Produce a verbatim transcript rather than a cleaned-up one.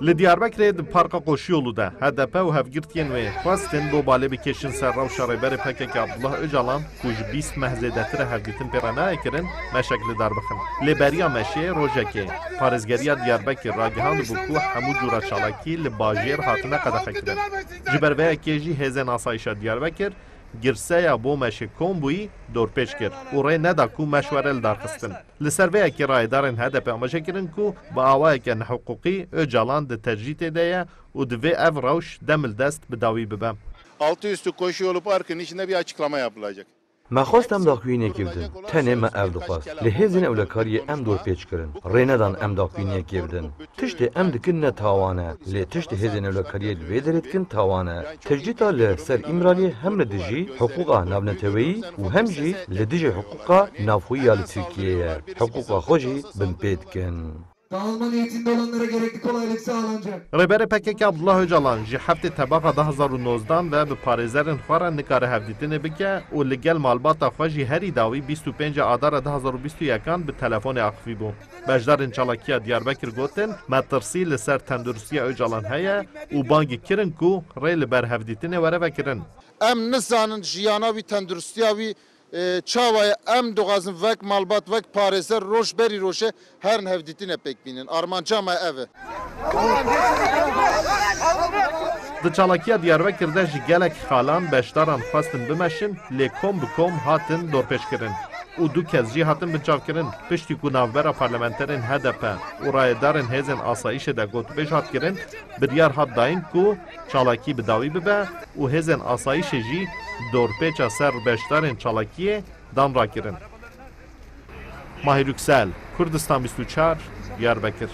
Li Diyarbekirê di Parka Qoşiyolû de H D P û hevgirtiyên wê xwestin bo balê bikêşin ser rewşa Rêberê P K K Abdullah Ocalan ku ji bîst meh zêdetir e hevdîtin pê re nayê kirin, meşek li dar bixin. Lê beriya meşê rojekê parêzgeriya Diyarbekir ragihandibû ku hemû cûra çalakî li bajêr hatine qedexekirin. Ji ber vê yekê jî hêzên asayişa Diyarbekir girseya bo meşê kom bûyî dorpêç kir û rê neda ku meş were lidarxistin. Li ser vê yekê rayedarên H D P amaje kirin ku bi awayeke nehiqûqî Ocalan di tecrîtê de ye û divê ev rewş demildest bi dawî bibe. Altı üstü Koşuyolu Parkı'nın içinde bir açıklama yapılacak. Me xwest em daxuyaniyekê bidin. Tenê me ev dixwest. Lê hêzên ewlekariyê em dorpêç kirin. Rê nedan em daxuyaniyekê bidin. Tiştê em dikin ne tawan e. Lê tiştê hêzên ewlekariyê li vê derê dikin tawan e. Tecrîta li ser Îmraliyê hem li dijî hiqûqa navneteweyî û hem jî li dijî hiqûqa navxweyî ya li Tirkiyeyê ye. Hiqûqa xwe jî binpê dikin. Dağılma niyetinde olanlara gerekli kolaylık sağlanacak. Rêberê P K K Abdullah Ocalan ji heftê Tebaxa du hazar û nozdan ve bi parêzerên xwe re nikare hevdîtinê bike û li gel malbata xwe jî herî dawî bîst û pêncê Adara du hazar û bîst û yekan bi telefonê axivî bû. Beşdarên çalakiya Diyarbekir gotin, metirsî li ser tenduristiya Ocalan heye û bangî kirin ku rê li ber hevdîtinê were vekirin. Em nizanin jiyana wî, tenduristiya wî, e, çawa ye. Em dixwazin wek malbat, wek parêzer roj berî rojê herin hevdîtine pêk bînin. Armanca me ev e. Di çalakiya Diyarbekir de ji gelek xalan beşdaran xwestin bimeşin, lê kom bi kom hatin dorpêçkirin û du kes jî hatin binçavkirin. Piştî ku navbera parlamenterên H D P û rayedarên hêzên asayîşê de gotûbêj hat kirin, biryar hat dayîn ku çalakî bi dawî bibe û hêzên asayîşê jî dorpêça ser beşdarên çalakiyê dan rakirin. Mahir Yüksel, Kurdistan bîst û çar, Diyarbekir.